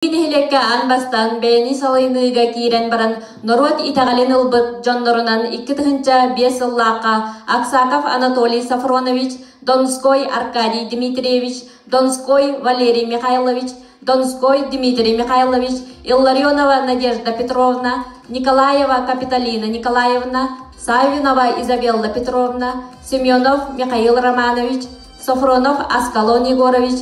Нэһилиэккэ аан бастаан бэйэни салайыныыга киирэн баран норуот итэҕэлин ылбыт дьоннорунан 2005 сыллаахха Аксаков Анатолий Софронович, Донской Аркадий Дмитриевич, Донской Валерий Михайлович, Донской Дмитрий Михайлович, Илларионова Надежда Петровна, Николаева Капитолина Николаевна, Савинова Изабелла Петровна, Семенов Михаил Романович, Софронов Аскалон Егорович,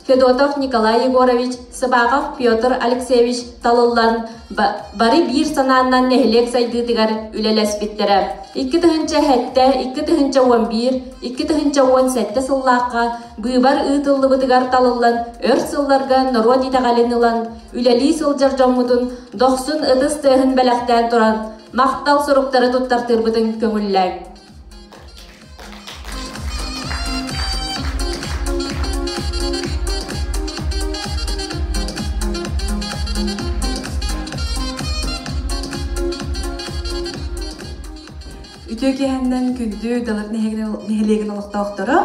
Федотов Николай Егорович, Сыбаков Петр Алексеевич талыллан бары биир санааннан нэһилиэк сайдыытыгар үлэлэспиттэрэ. 2007, 2011, 2017 сыллаахха быыбар ыытыллыбытыгар талыллан өр сылларга норуот итэҕэлин ылан үлэлии сылдьар дьоммутун дохсун ытыс тыаһын бэлэхтээн туран махтал суруктары туттартыырбытын көҥүллээҥ. Үтүө киэһэннэн күндү Далыр нэһилиэгин олохтоохторо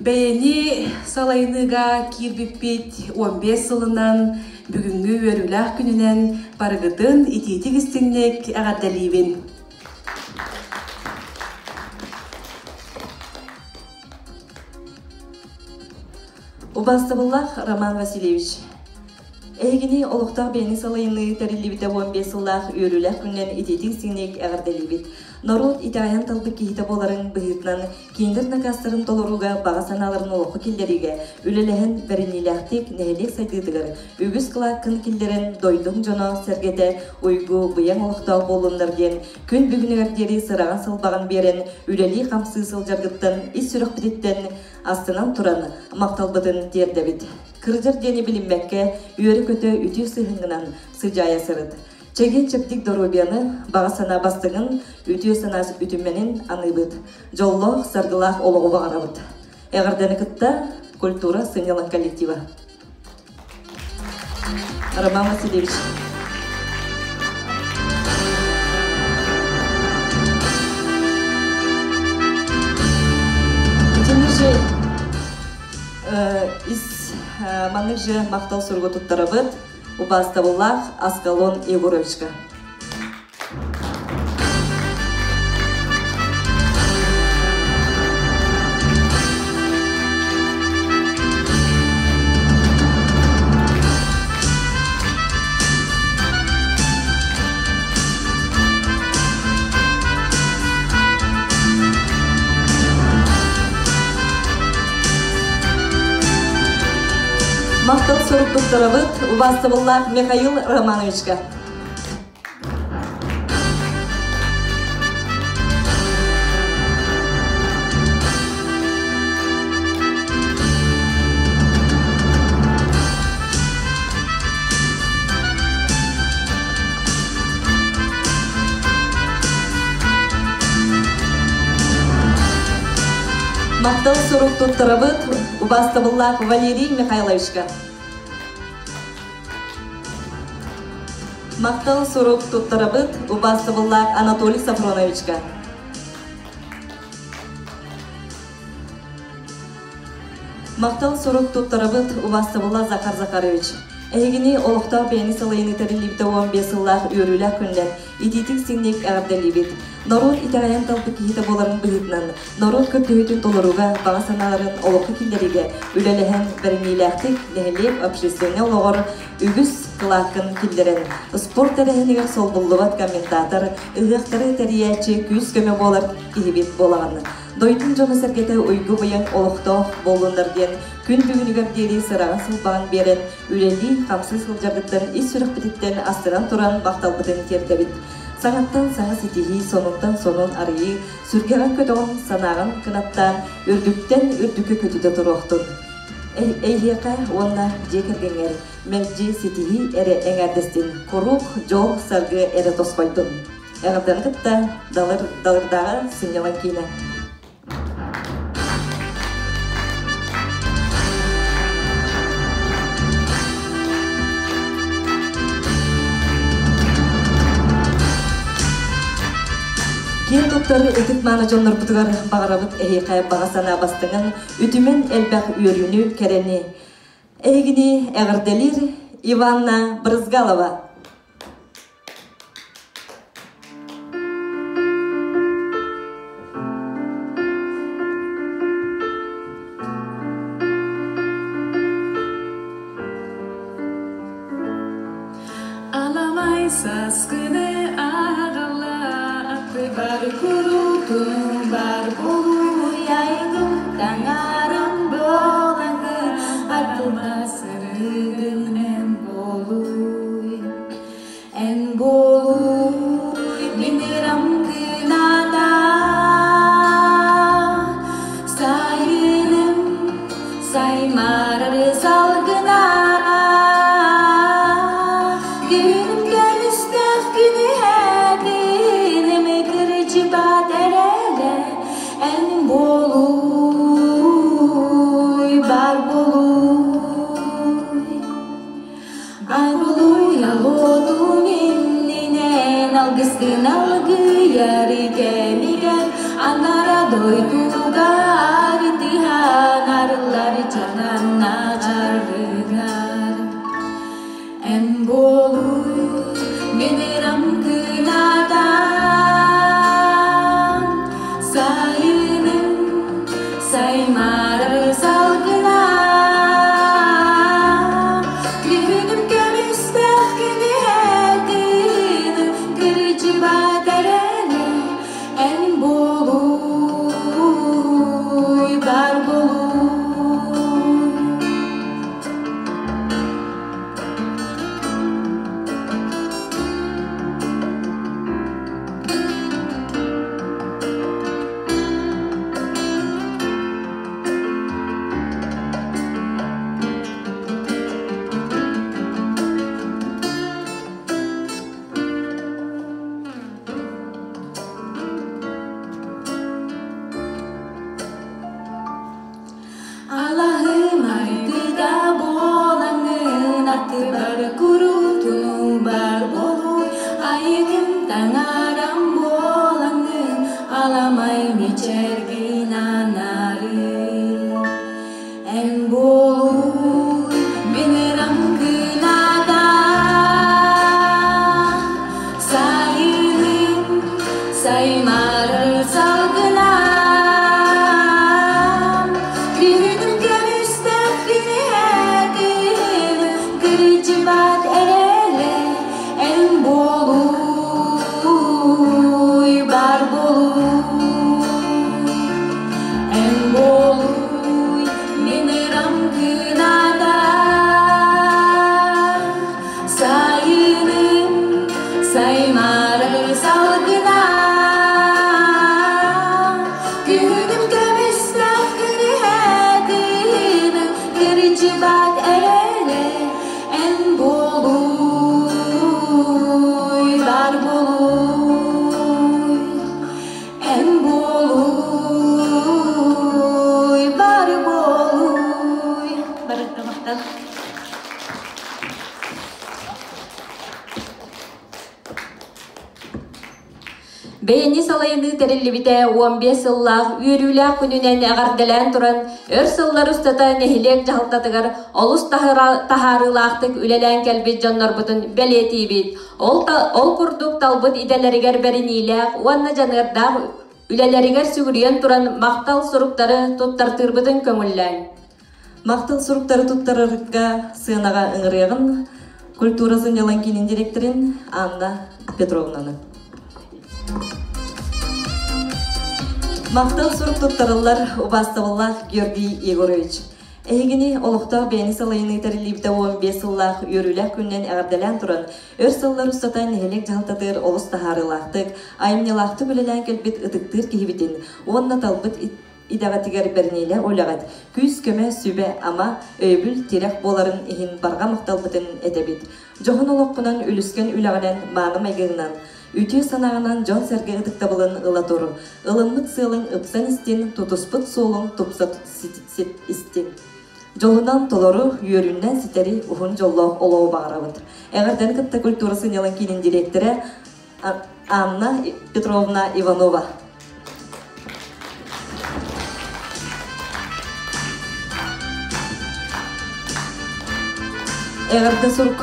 бэйэни салайыныыга киирбиппит 15 сылынан бүгүҥҥү үөрүүлээх күнүнэн барыгытын итиитик истиҥник эҕэрдэлиибин. Убаастабыллаах Роман Васильевич, эһигини олохтоох бэйэни салайыныы тэриллибитэ 15 сыллаах үөрүүлээх күнүнэн итиитик-истиҥник эҕэрдэлиибит. Норуот итэҕэйэн талбыт киһитэ буоларын быһыытынан кинилэр накаастарын толорууга баҕа санааларын олоххо киллэриигэ үлэлэһэн бэриниилээхтик нэһилиэк сайдыытыгар үгүс кылааккын киллэрэн дойдуҥ дьоно-сэргэтэ уйгу-быйаҥ олохтоох буоллуннар диэн күн бүгүнүгэр диэри сыраҕын-сылбаҕын биэрэн үлэлии-хамсыы сылдьаргыттан ис сүрэхпититтэн астынан туран махталбытын тиэрдэбит. Кырдьар диэни билиммэккэ үөрэ-көтө үтүө сыһыаҥҥынан сыдьаайа сырыт. Чэгиэн-чэбдик доруобуйаны, баҕа санаа бастыҥын, үтүө санаа үтүмэнин аныыбыт. Дьоллоох, саргылаах олоҕу баҕарабыт. Эҕэрдэни кытта культура сынньалаҥ коллектива. Роман Васильевич. Итини же ис маннык же махтал суругу туттарабыт убаастабыллаах Аскалон Егоровичка. Махтал сурук туттарабыт убаастабыллаах Михаил Романовичка. Махтал сурук туттарабыт убаастабыллаах Валерий Михайловичка. Махтал сурук туттарабыт убаастабыллаах Анатолий Софроновичка. Махтал сурук туттарабыт убаастабыллаах Захар Захарович. Эһигини олохтоох бэйэни салайыны тэриллибитэ 15 сыллаах үөрүүлээх күннэр итиитик-сиҥник эҕэрдэлиибит. Норуот итэҕэйэн талбыт киһитэ буоларын быһыытынан, норуот көрдөһүүтүн толорууга баҕа санааларын олоххо киллэриигэ үлэлэһэн бэриниилээхтик нэһилиэк общественнай олоҕор үгүс кылааккын киллэрэн, спорт тэрээһинигэр солбуллубат комментатор, ыһыахтары тэрийээччи күүс-көмө буолар киһибит буолаҕын. Дойдум дьоно-сэргэтэ уйгу-быйаҥ олохтоох буоллуннар диэн күн бүгүнүгэр диэри сыраҕын-сылбаҕын биэрэн, үлэлии-хамсыы сылдьаргыттан ис сүрэхпититтэн астынан туран махталбытын тиэрдэбит. Саҥаттан саҥа ситиһии, сонунтан сонун арыйыы, сүргэҕин көтөҕөн, санааҕын кынаттаан, үрдүктэн үрдүккэ көтүтэ туруохтун. Эйиэхэ уонна дьиэ кэргэҥҥэр мэлдьи ситиһии эрэ эҥээрдэстин, куруук дьол-саргы эрэ тосхойдун. Эҕэрдэни кытта Далыр Далырдааҕы сынньалаҥ киинэ. Киэн туттар ытык-мааны дьоннорбутугар баҕарабыт эһиэхэ баҕа санаа бастыҥын, үтүмэн элбэх үөрүүнү, кэрэни. Эһигини эҕэрдэлиир Иванна Брызгалова. Аламай саскыны аҕала аттыбар куруутун бар болуйайгын таҥарам буолаҥы аттыма сырыгын эн болуй эн болуй мин ырам кыната сайыным Саймаарар салгына Күнүм көмүстээх күнүһэбин Кырдьыбат эрэлэ Эн буолууй, бар буолууй Арылуй алуотум иннинэн Алгыскын алгыйар кэмигэр Анара дойдуга арытыһан Арыллар чананна чарыгар Эн буолуй мин ырам кыната Сайыным саймаарар салгына Күһүнүм көмүстээх күнүһэтин Кырдьыбат эрэни эн буолууй бар буолууй Алаһым айгыда буолаҥын аттыбар куруутун бар буолуй айыгым таҥарам буолаҥын аламай мичээргин анаарый эн буолуй мин ырам кыната сайыным Саймаарар салгына Күнүм көмүстээх күнүһэтин Кырдьыбат эрэлэ эн буолууй бар буолууй Эн буолууй мин ырам кыната Сайыным саймаарар салгына Күнүм көмүстээх күнүһэтин Кырдьыбат эрэлэ эн буолууй бар буолууй Эн буолууй бар буолууй Барыта махтал. Бэйэни салайыныы тэриллибитэ 15 сыллаах үөрүүлээх күнүнэн эҕэрдэлээн туран, өр сыллар устата нэһилиэк дьаһалтатыгар олус таһаарыылаахтык үлэлээн кэлбит дьоннорбутун бэлиэтиибит. Ол, ол курдук талбыт идэлэригэр бэриниилээх уонна дьаныардаах үлэлэригэр сүгүрүйэн туран махтал суруктары туттартыырбытын көҥүллээҥ. Махтал суруктары туттарарга сыанаҕа ыҥырыаҕын культура сынньалаҥ киинин директорын Анна Петровнаны. Махтал сурук туттарыллар убаастабыллаах Георгий Егорович. Эһигини олохтоох бэйэни салайыныы тэриллибитэ 15 сыллаах үөрүүлээх күнүнэн эҕэрдэлээн туран, өр сыллар устата нэһилиэк дьаһалтатыгар олус таһаарыылаахтык, айымньылаахтык үлэлээн кэлбит ытыктыыр киһибитин уонна талбыт идэҕитигэр бэриниилээх үлэҕит күүс-көмө, сүбэ-ама, өйөбүл, тирэх буоларын иһин барҕа махталбытын этэбит. Дьоһун олоххунан, үлүскэн үлэҕинэн, мааны майгыгынан, үтүө санааҕынан дьон-сэргэ ытыктабылын ыла тур. Ылыммыт сыалыҥ ыпсан истин, тутуспут суолуҥ тупса истин. Дьолунан толору, үөрүүнэн ситэри уһун дьоллоох олоҕу баҕарабыт. Эҕэрдэни кытта культура сынньалаҥ киинин дириэктэрэ Анна Петровна Иванова. Эҕэрдэ сурук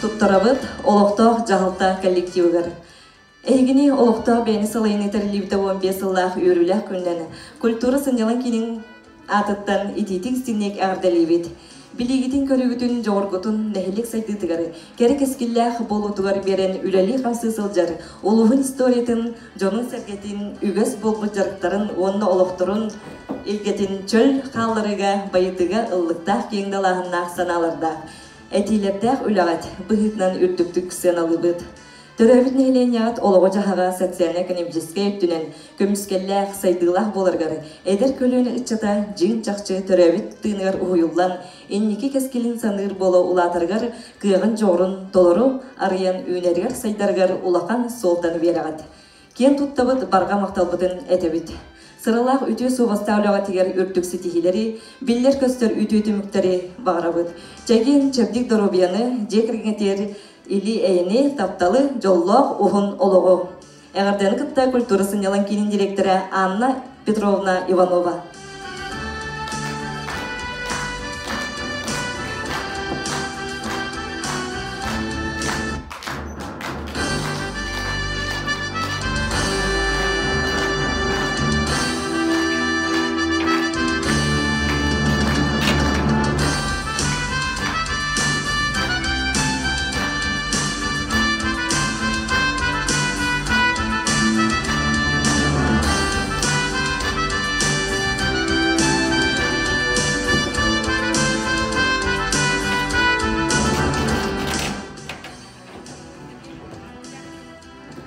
туттарабыт олохтоох дьаһалта коллективыгар. Эһигини олохтоох бэйэни салайыныы тэриллибитэ 15 сыллаах үөрүүлээх күнүнэн культура сынньалаҥ киинин аатыттан итиитик-истиҥник эҕэрдэлиибит. Билиигитин-көрүүгүтүн, дьоҕургутун нэһилиэк сайдыытыгар, кэрэ кэскиллээх буолуутугар биэрэн үлэлии-хамсыы сылдьар улууһун историятын, дьонун-сэргэтин, үгэс буолбут дьарыктарын уонна олохторун илгэтин чөл хаалларыыга, байытыыга ыллыктаах киэҥ далааһыннаах санаалардаах, этиилэрдээх үлэҕит быһыытынан үрдүктүк сыаналыыбыт. Төрөөбүт нэһилиэнньэҕит олоҕо-дьаһаҕа социальнай-экономическай өттүнэн көмүскэллээх, сайдыылаах буоларыгар эдэр көлүөнэ ыччата дьиҥ-чахчы төрөөбүт тыыныгар уһуйуллан, инники кэскилин саныыр буола улаатарыгар кыаҕын-дьоҕурун толору арыйан үүнэригэр-сайдарыгар улахан суолтаны биэрэҕит. Киэн туттабыт, барҕа махталбытын этэбит. Сыралаах үтүө суобастаах үлэҕитигэр үрдүк ситиһиилэри, биллэр-көстөр үтүө түмүктэри баҕарабыт. Чэгиэн, чэбдик доруобуйаны, дьиэ кэргэҥҥитигэр или-эйэни, тапталы, дьоллоох уһун олоҕу. Эҕэрдэни кытта культура сынньалаҥ киинин директора Анна Петровна Иванова.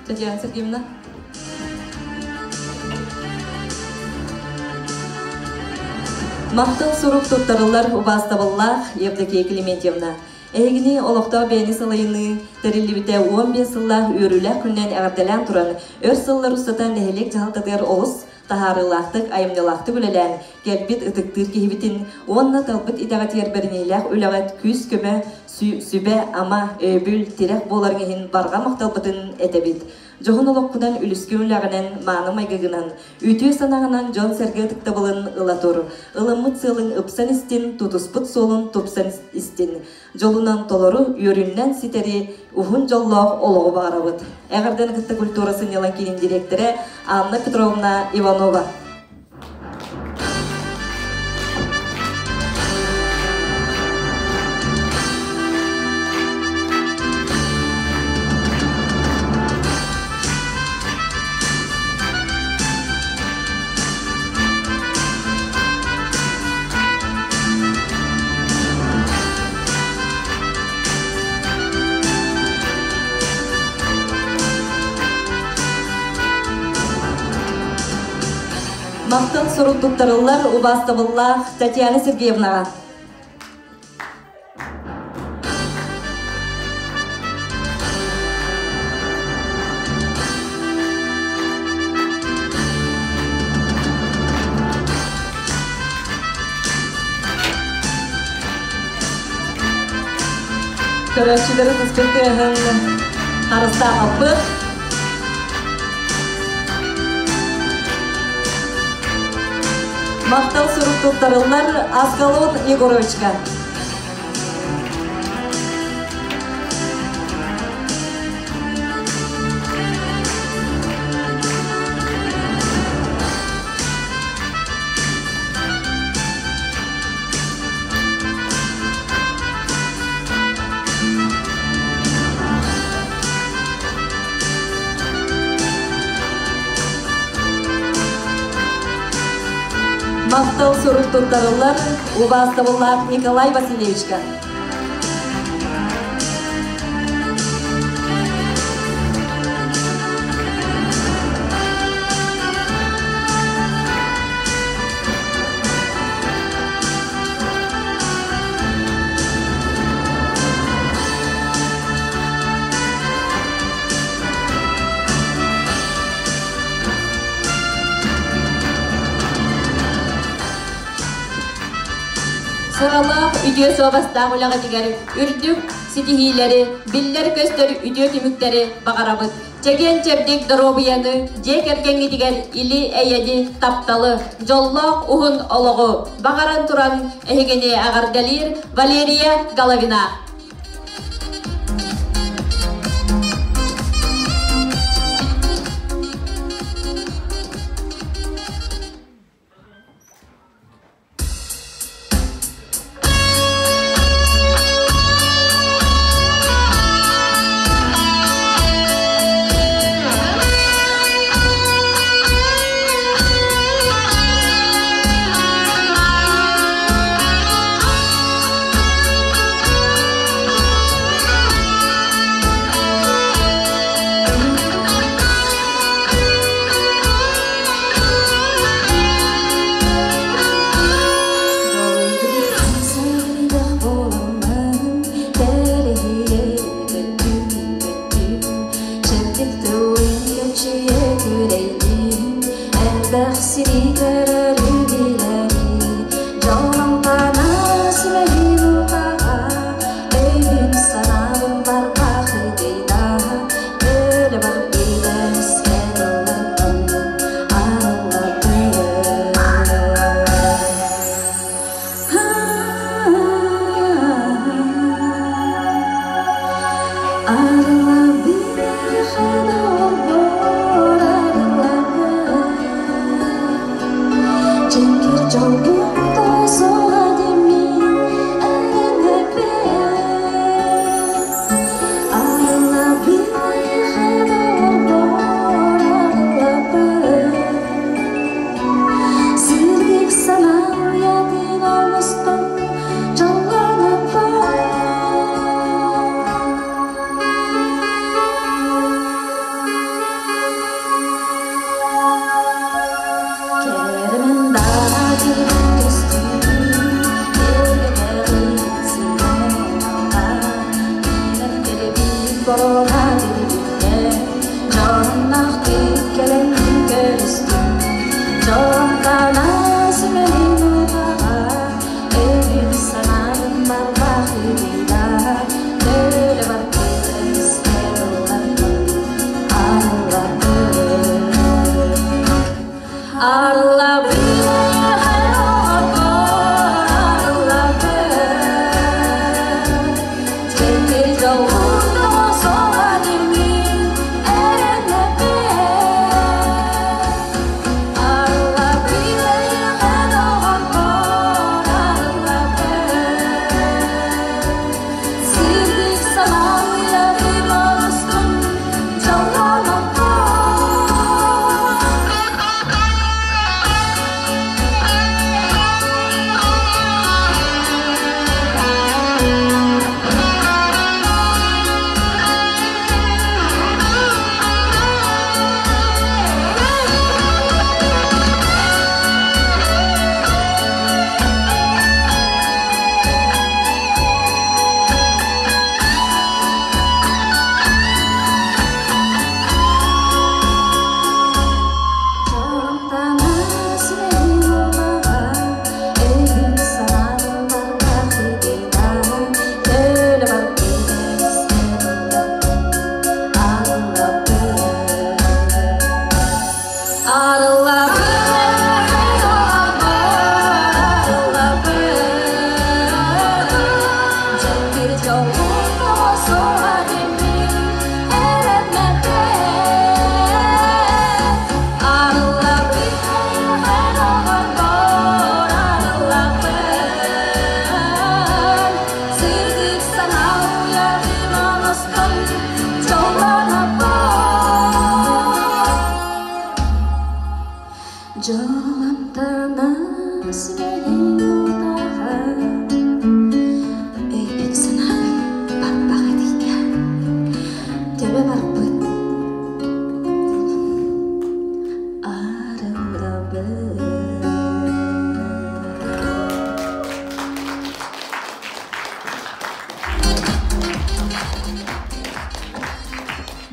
Татьяна Сергеевна. Махтал сурук туттарыллар убаастабыллаах Евдокия Климентьевна. Эһигини олохтоох бэйэни салайыныы тэриллибитэ 15 сыллаах үөрүүлээх күнүнэн эҕэрдэлээн туран, өр сыллар устата нэһилиэк дьаһалтатыгар олус таһаарыылаахтык, айымньылаахтык үлэлээн кэлбит ытыктыыр киһибитин уонна талбыт итэҕэтигэр бэриниилээх үлэҕит күүс-көмө, сүбэ-ама, өйөбүл, тирэх буоларыҥ иһин барҕа махталбытын этэбит. Дьоһун олоххунан үлүскүн үлэҕинэн, мааны майгыгынан, үтүө санааҕынан дьон-сэргэ ытыктабылын ыла тур. Ылыммыт сыалыҥ ыпсан истин, тутуспут суолун тупсан истин. Дьолунан толору, үөрүүннэн ситэри, уһун дьоллоох олоҕу баҕарабыт. Эҕэрдэни кытта культура сынньалаҥ киинин дириэктэрэ Анна Петровна Иванова. Махтал сурук туттарыллар убаастабыллаах Татьяна Сергеевнаҕа. Көрөөччүлэри түспүт тыаһын харыстаабаппыт. Махтал сурук туттарыллар Аскалон Егоровичка. Махтал сурук туттарыллар убаастабыллаах Николай Васильевичка. Сыралаах Үтүө суобастаах үлэҕитигэр үрдүк ситиһиилэри, биллэр-көстөр үтүө түмүктэри баҕарабыт. Чэгиэн-чэбдик доруобуйаны, дьиэ кэргэҥҥитигэр или-эйэни, тапталы, дьоллоох уһун олоҕу баҕаран туран эһигини эҕэрдэлиир Валерия Головина.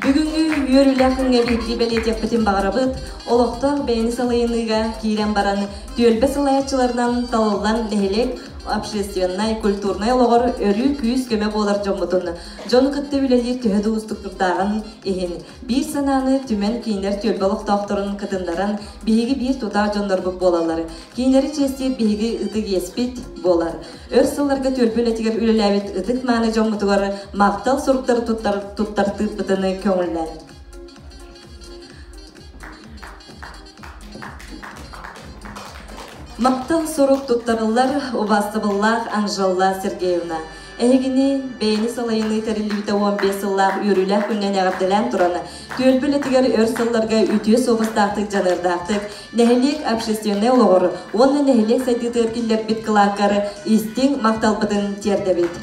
Бүгүҥҥү үөрүүлээх күҥҥэ биһиги бэлиэтиэхпитин баҕарабыт, олохтоох бэйэни салайыныыга киирэн баран, түөлбэ салайааччыларынан талыллан нэһилиэк общественнай, культурнай олоҕор өрүү күүс-көмө буолар дьоммутун, дьону кытта үлэлиир төһө да уустуктурдааҕын иһин, биир санааны түмэн кинилэр түөлбэ олохтоохторун кытыннаран, биһиги биир тутаах дьоннорбут буолаллар. Кинилэри чиэстиир биһиги ытык иэспит буолар. Өр сылларга түөлбэ үлэтигэр үлэлээбит ытык-мааны дьоммутугар махтал суруктары туттартыырбытын көҥүллээн. Махтал сурук туттарыллар убаастабыллаах Анжела Сергеевна. Эһигини бэйэни салайыныы тэриллибитэ 15 сыллаах үөрүүлээх күнүнэн эҕэрдэлээн туран, түөлбэ үлэтигэр өр сылларга үтүө суобастаахтык, дьаныардаахтык, нэһилиэк общественнай олоҕор уонна нэһилиэк сайдыытыгар киллэрбит кылааккар истиҥ махталбытын тиэрдэбит.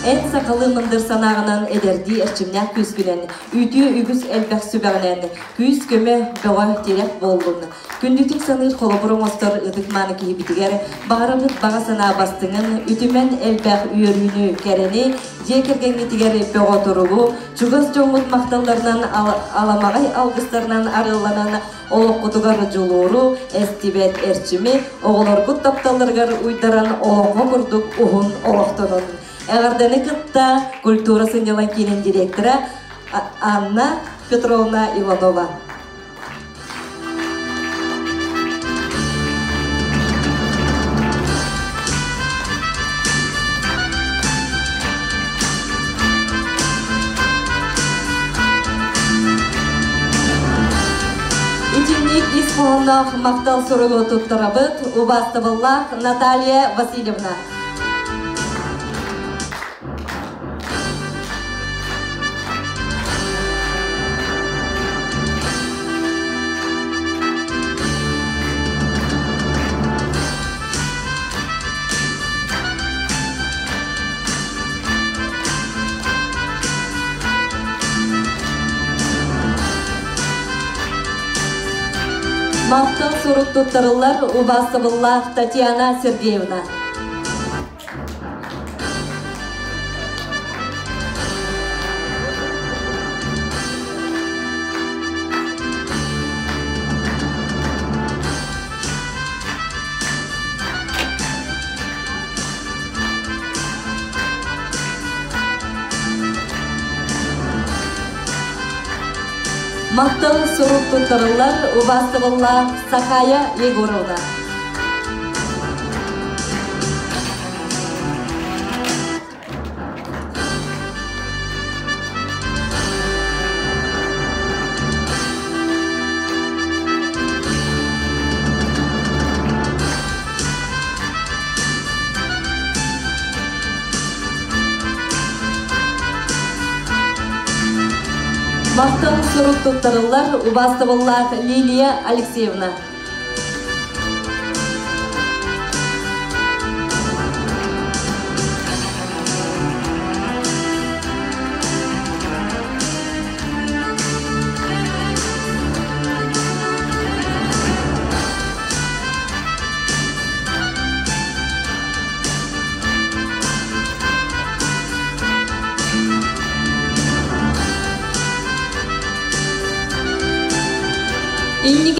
Эн сахалыы мындыр санааҕынан эдэрдии эрчимнээх күүскүнэн, үтүө үгүс элбэх сүбэҕинэн күүс-көмө бөҕө тирэх буоллун. Күндүтүк саныыр холобур оҥостор ытык-мааны киһибитигэр баҕарабыт баҕа санаа бастыҥын, үтүмэн элбэх үөрүүнү, кэрэни, дьиэ кэргэҥҥитигэр бөҕө туругу, чугас дьоҥҥут махталларынан аламаҕай алгыстарынан арыалланан олоххутугар дьулууру, эстибэт эрчими, оҕолоргут тапталларыгар уйдаран олоҥхо курдук уһун олохтонун. Эҕэрдэни кытта культура сынньалаҥ киинин директора Анна Петровна Иванова. Итинник ис хоһоонноох махтал суругу туттарабыт убаастабыллаах Наталья Васильевна. Махтал сурук туттарыллар убаастабыллаах Татьяна Сергеевна. Махтал сурук туттарыллар убаастабыллаах Сахая Егоровна. Махтал сурук туттарыллар убаастабыллаах Лилия Алексеевна. Инники